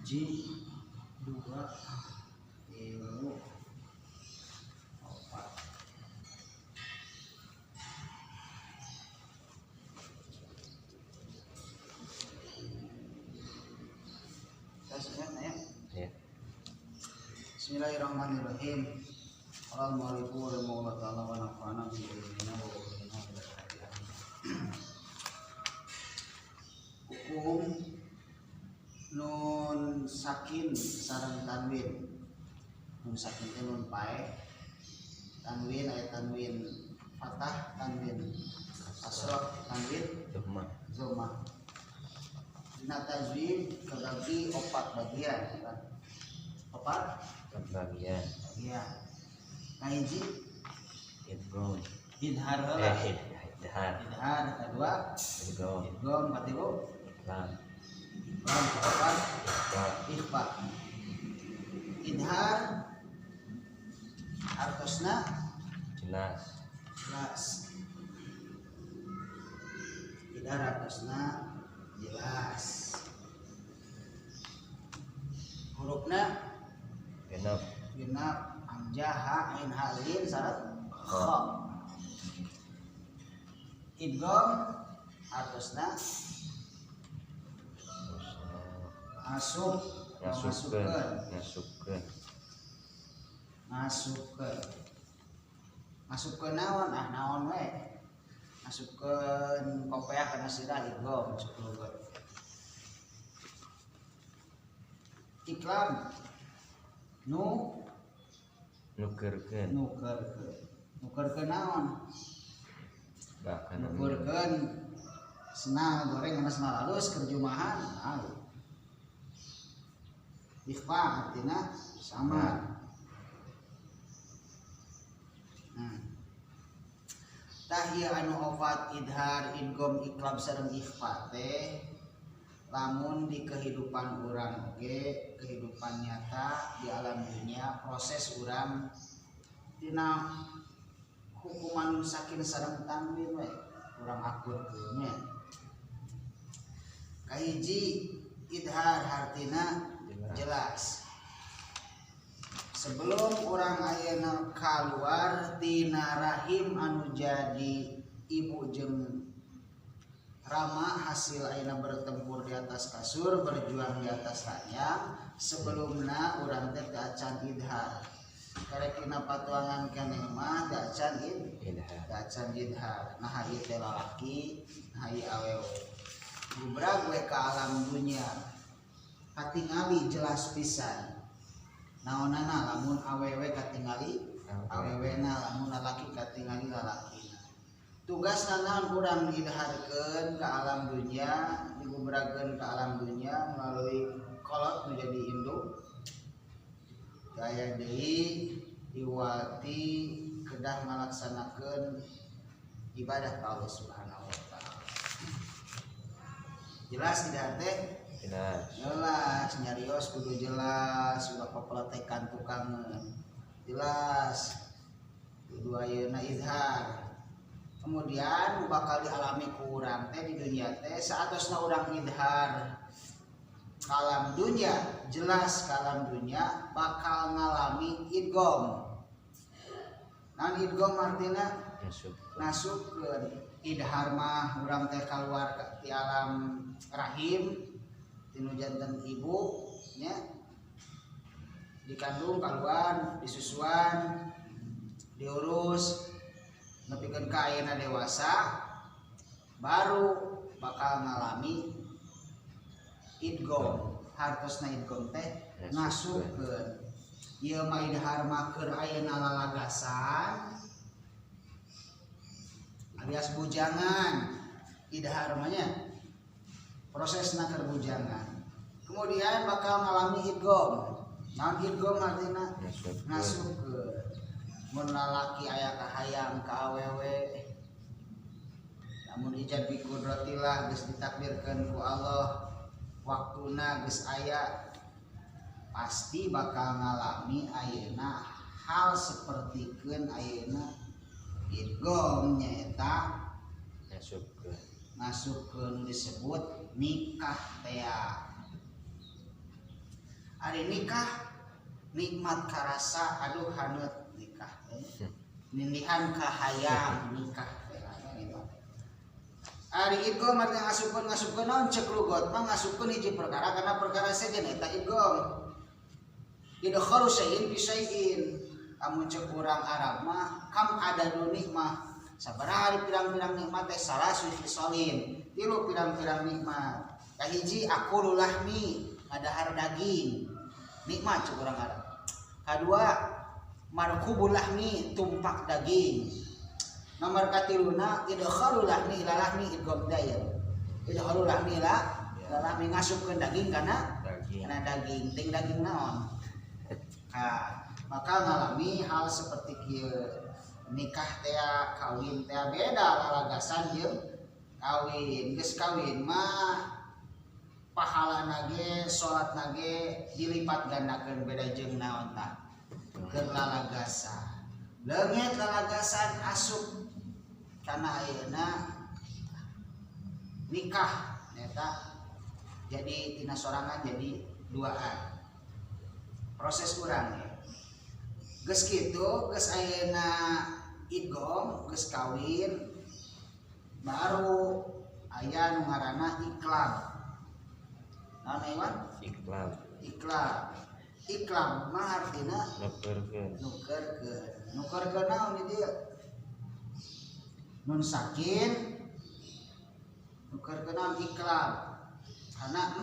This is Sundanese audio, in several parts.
Hiji, dua, tilu, opat. Saya ya. Ya. Bismillahirrahmanirrahim. Qala al-mu'allifu rahimahullah ta'ala wa nafa'ana bi ilmihi wa ulumina. Hukum nun sakin sareng tanwin. Nun sakin teh nun pae. Tanwin aya tanwin fathah, tanwin kasrah, tanwin Dhammah. Dhammah. Dina tajwid kebagi opat bagian, kan? Opat bagian. Bagian. Kahiji Idgham. Idhar heula. Idhar. Idhar kedua, Idgham. Idgham katilu, Lam. Lam kaopat, Ikhfa. Ikhfa. Idhar artosna jelas. Jelas. Idhar artosna jelas. Hurufna genap. Genap hamzah ha ain ha lin syarat kha. Idgham artosna asup, Ngasupkeun, ngasupkeun. Ngasupkeun. Ngasupkeun. Ngasupkeun naon? Ah naon we. Ngasupkeun kopeah kana sirah idgham masuk lugat. Iklam nu nukeurkeun. Nukeurkeun. Nukeurkeun naon? Bahkan nukeurkeun senal goreng kana senal halus keur jumahan. Ah. Ikhfa artinya sama. Nah. Tahiyah anu opat idhar idgham iklab sareng ikhfa teh lamun di kehidupan urang oge kehidupan nyata di alam dunia proses urang dina hukuman sakin sareng tanwin we urang akurkeun nya. Kahiji idhar hartina jelas. Sebelum orang ayeuna kaluar tina rahim anu jadi ibu jeung rama hasil ayeuna bertempur di atas kasur berjuang di atas ranjang sebelumna urang teh teu acan idhar. Karek dina patuangan keneh mah teu acan idhar. Teu acan idhar. Nah ieu teh lalaki, nah ieu awewe. Gubrag we ka alam dunya. Katingali jelas pisan. Naonana lamun awewe katingali awewena, lamun lalaki katingali lalakina. Tugasna naon urang diidharkeun ka alam dunya, digubrakeun ka alam dunya melalui kolot nu jadi induk. Daya deui iwati kedah ngalaksanakeun ibadah ka Allah Subhanahu wa taala. Jelas idhar teh? Jelas. Jelas, nyarios kudu jelas, ulah papeletekan tukangeun. Jelas. Kudu ayeuna izhar. Kemudian bakal dialami ku urang teh di dunia teh saatosna urang izhar kalam dunia, jelas kalam dunia bakal ngalami idgham. Naon idgham artina? Masuk. Masukkeun. Idhar mah urang teh kaluar ti alam rahim tinu janten ibu nya dikandung kaluar disusuan diurus nepikeun ka ayeuna dewasa baru bakal ngalami idgham. Hartosna idgham teh ngasupkeun. Ieu mah idhar mah keur ayeuna lalagasan alias bujangan. Idhar mah nya prosesna keur bujangan. Kemudian bakal ngalami idgham. Naon idgham artina? Ngasupkeun. Mun lalaki aya kahayang ka awewe lamun ijab bi kudratillah geus ditakdirkeun ku Allah waktuna geus aya pasti bakal ngalami ayeuna hal sapertikeun ayeuna idgham nyaeta ngasupkeun. Ngasupkeun disebut nikah tea. Ari nikah nikmat karasa aduh haneut nikah teh. Nindihan kahayang nikah teh gitu. Ari idgham artinya ngasupkeun naon cek lugot mah ngasupkeun hiji perkara karena perkara sejen eta idgham. Idkhalu syai'in bi syai'in. Amun cek urang Arab mah kam adadu nikmah. Sabaraha ari pirang-pirang nikmat teh salasu khisalin. Tilu pirang-pirang nikmat. Kahiji akulu lahmi, ngadahar daging. Nikmat cek urang Arab. Kadua markubul lahmi, tumpak daging. Nomor katiluna idkhalul lahmi ila lahmi idgham dayr. Idkhalul lahmi ila lahmi ngasupkeun daging kana daging. Kana daging, ting daging naon? Nah, maka ngalami hal seperti kieu nikah teh kawin teh beda lalagasan jeung kawin. Geus kawin mah pahalana ge salatna ge dilipat gandakeun beda jeung naon tah keur lalagasan. Leungit lalagasan asup kana ayeuna nikah neta jadi tina sorangan jadi duaan. Proses urang ya. Geus kitu geus ayeuna idgham geus kawin baru aya nu ngaranna iklab. Naon Iwan? Iklab. Iklab. Iklab mah artina nukerkeun. Nukerkeun. Nukerkeun naon di dieu? Nun sakin nukerkeun naon iklab? Kana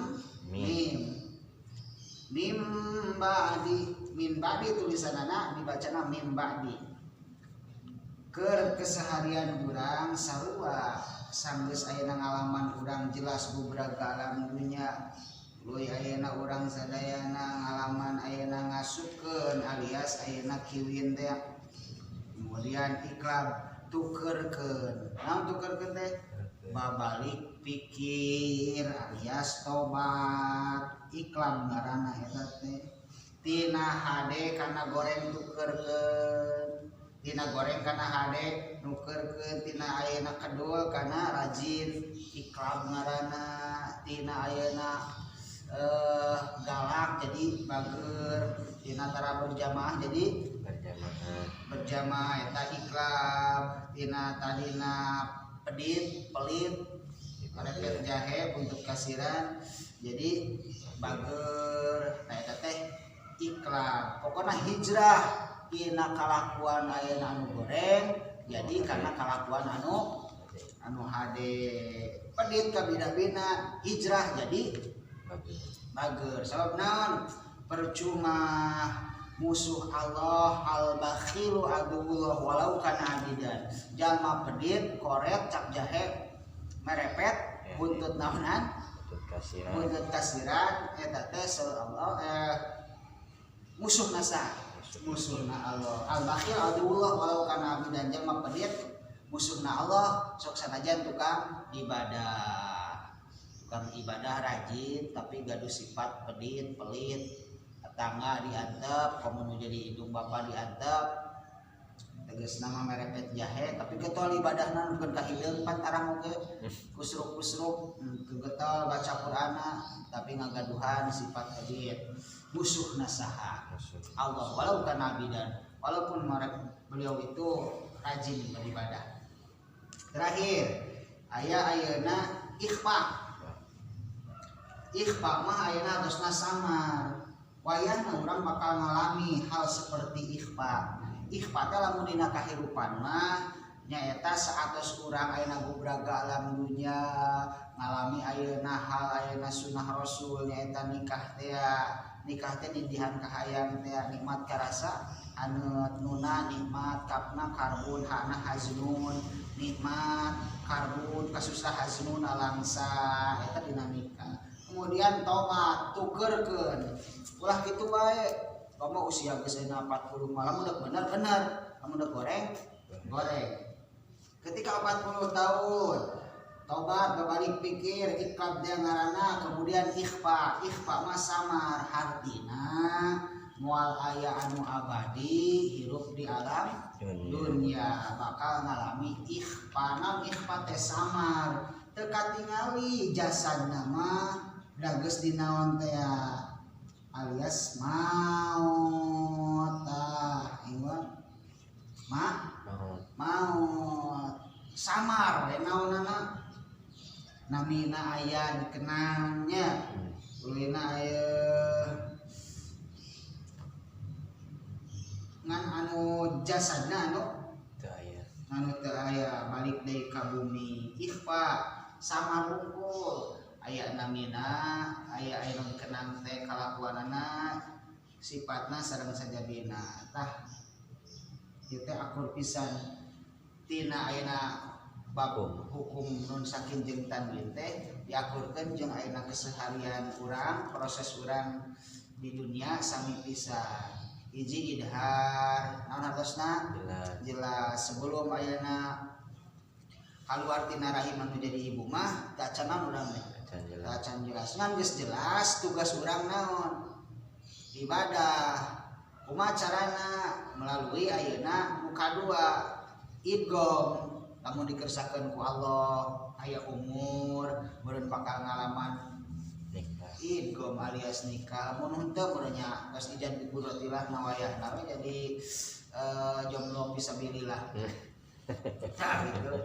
mim. Mim ba'di, min ba'di tulisanana dibacana mim ba'di. Keur keseharian urang sarua sanggeus ayeuna ngalaman urang jelas gubraga alam dunya. Leuwih ayeuna urang sadayana ngalaman ayeuna ngasupkeun alias ayeuna kiwin teh. Kemudian iklab tukerkeun. Naon tukerkeun teh? Babalik pikir alias tobat. Iklab ngaranna eta teh. Tina hade kana goreng tukerkeun. Tina goreng kana hade nukerkeun, tina ayeuna kedul kana rajin iklab ngaranna, tina ayeuna galak jadi bager, tina tara berjamaah jadi berjamaah. Berjamaah eta iklab, tina tadina pedit, pelit, merepet jahe untuk kasiran jadi bager. Nah eta teh iklab. Pokona hijrah tina kalakuan ayeuna anu goreng jadi karena kalakuan anu hade. Pedit kabina-bina hijrah jadi bager. Sabab naon? Percuma musuh Allah al-bakhilu aduwullah walau kana abidan. Jalma pedit koret cap jahe merepet buntut naonan? Buntut kasiran. Buntut kasiran eta teh Allah musuh nasa. Musuhna Allah. Al-bakhil aduwullah walau kana abidan. Jalma pedit musuhna Allah sok sanajan tukang ibadah. Tukang ibadah rajin tapi gaduh sifat pedit, pelit, tetangga diantep, komo nu jadi indung bapa diantep, tegasna mah merepet jahe tapi getol ibadahna nu ka hideung pan tarang oge kusruk-kusruk getol baca Qur'ana tapi ngagaduhan sifat pedit. Musuhna saha? Allah walau kana abidan, walaupun beliau itu rajin beribadah. Terakhir aya ayeuna ikhfa. Ikhfa mah ayeuna tosna samar. Wayahna urang bakal ngalami hal seperti ikhfa. Ikhfa teh lamun dina kahirupan mah nyaeta saatos urang ayeuna gubraga alam dunya ngalami ayeuna hal ayeuna sunah rasul nyaeta nikah teh. Nikah teh nindihan kahayang teh nikmat karasa anu nuna nikmat kapna karbun hana haznun nikmat karbun kasusah haznun alangsa eta dina nikah. Kemudian tobat tukerkeun ulah kitu bae komo usia geus 40 malam udah bener-bener kamu udah goreng goreng. Ketika 40 tahun tobat berbalik pikir iklab dia ngaranna, kemudian ikhfa. Ikhfa mah samar hartina moal aya anu abadi hirup di alam dunia bakal ngalami ikhfa. Naon ikhfa teh samar teu katingali jasadna mah da geus dinaon teh alias maut. Tah ieu mah Maut. Maut samar we naonana, namina aya dikenangnya, ulina aya ngan anu jasadna anu Teu aya. Anu teu aya, balik deui ka bumi. Ikhfa samar rungkul, aya namina, aya anu dikenang teh kalakuanana, sifatna sareng sajabina. Tah ieu teh akur pisan tina ayeuna bab hukum nun sakin jeung tanwin teh diakurkeun jeung ayeuna keseharian urang, proses urang di dunia sami pisan. Hiji idhar, naon hartosna? Jelas. Jelas. Sebelum ayeuna kaluar tina rahim anu jadi ibu mah tacanan urang teh. Acan jelas. Tacan jelas. Ngan geus jelas tugas urang naon? Ibadah. Kumaha carana? Melalui ayeuna nu kadua idgham. Lamun dikersakeun ku Allah aya umur meureun bakal ngalaman nikah. Idgham alias nikah. Lamun henteu meureun nya geus ijan bikudratillah nawayahna we jadi jomblo fisabilillah. Tah gitu.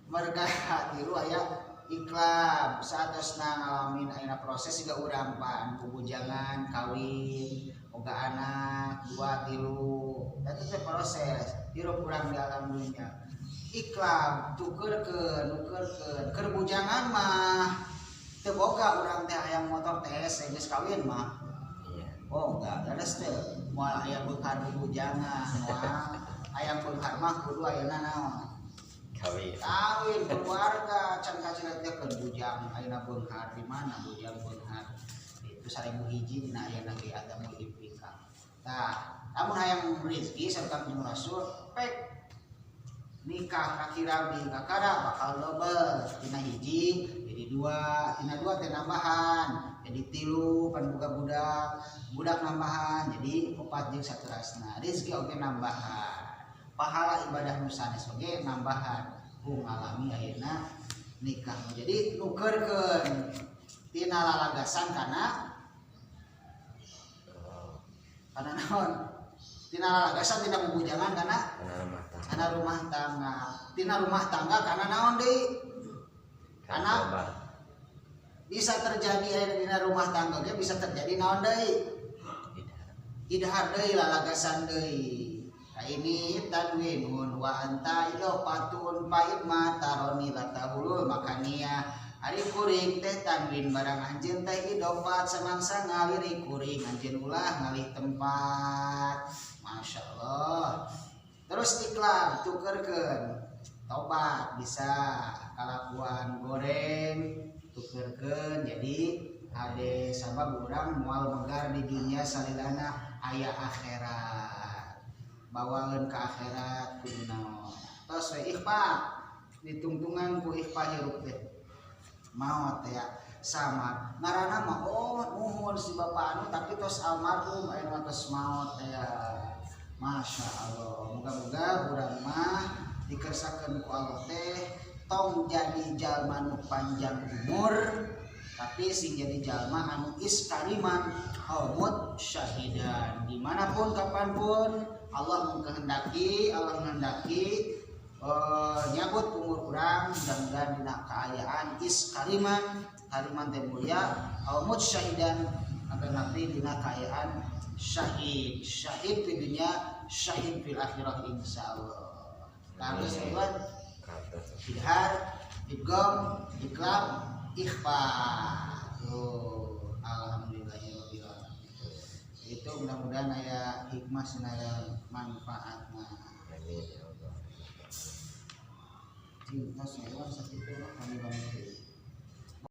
Merga tilu aya iklab saatosna ngalamin ayeuna proses siga urang pan bubujangan kawin boga anak 2 3 eta teh proses hirup urang di alam dunia. Iklab tukeurkeun nukeurkeun keur bujangan mah teu boga urang teh hayang motor teh geus kawin mah. Iya. Oh enggak, leres teh moal aya beunghar bujangan, moal hayang beunghar mah kudu ayeuna naon? Kawin. Kawin keluarga can kacira teh keur bujang ayeuna beunghar di mana bujang beunghar itu 1000 hiji dina ayeuna ge adamu ipika. Tah, lamun hayang rezeki sarta kanjeng Rasul pek nikah kakira di kakara bakal double tina hiji jadi 2, tina 2 teh nambahan jadi 3 pan boga budak, budak nambahan jadi 4 jeung saterasna. Rezeki oge nambahan, pahala ibadah nu sanes oge nambahan ku ngalami ayeuna nikah. Jadi nukeurkeun tina lalagasan kana kana naon? Tina lalagasan tina bubujangan kana kana rumah tangga. Kana rumah tangga. Tina rumah tangga kana naon deui? Kana bisa terjadi aya dina rumah tangga ge bisa terjadi naon deui? Idhar deui, lalagasan deui. Nah, ini tanwinun wa anta idofatun fa ma taroni latahulul makania. Ari kuring teh tanwin barang anjeun teh idofat samangsa ngaliri kuring anjeun ulah ngalih tempat. Masya Allah. Terus iklab tukerkeun tobat bisa kalakuan goreng tukerkeun jadi hade sabab urang moal megar di dunia salilana aya akhirat. Bawaeun ka akhirat kudu naon. Tos we ikhfa ditungtungan ku ikhfa hirup teh. Maot ya sama ngaranna mah oh nuhun si bapak anu tapi tos almarhum aya tos maot ya. Masya Allah, moga-moga urang mah dikersakeun ku Allah teh tong jadi jalma nu panjang umur tapi sing jadi jalma anu iskariman haumut syahidan. Dimanapun kapanpun Allah mengkehendaki, Allah menghendaki nyabut umur urang mudah-mudahan dina kaayaan iskariman, kariman teh mulia, haumut syahidan atau nabi dina kaayaan syahid, syahid di dunia, syahid fil akhirah insyaallah. Terus buat idhar, idgham, iqlab, ikhfa. Tuh, alhamdulillahirabbil alamin. Itu mudah-mudahan aya hikmah sinaya manfaatna. Amin ya Allah. Cinta saya sakitu kami bantu.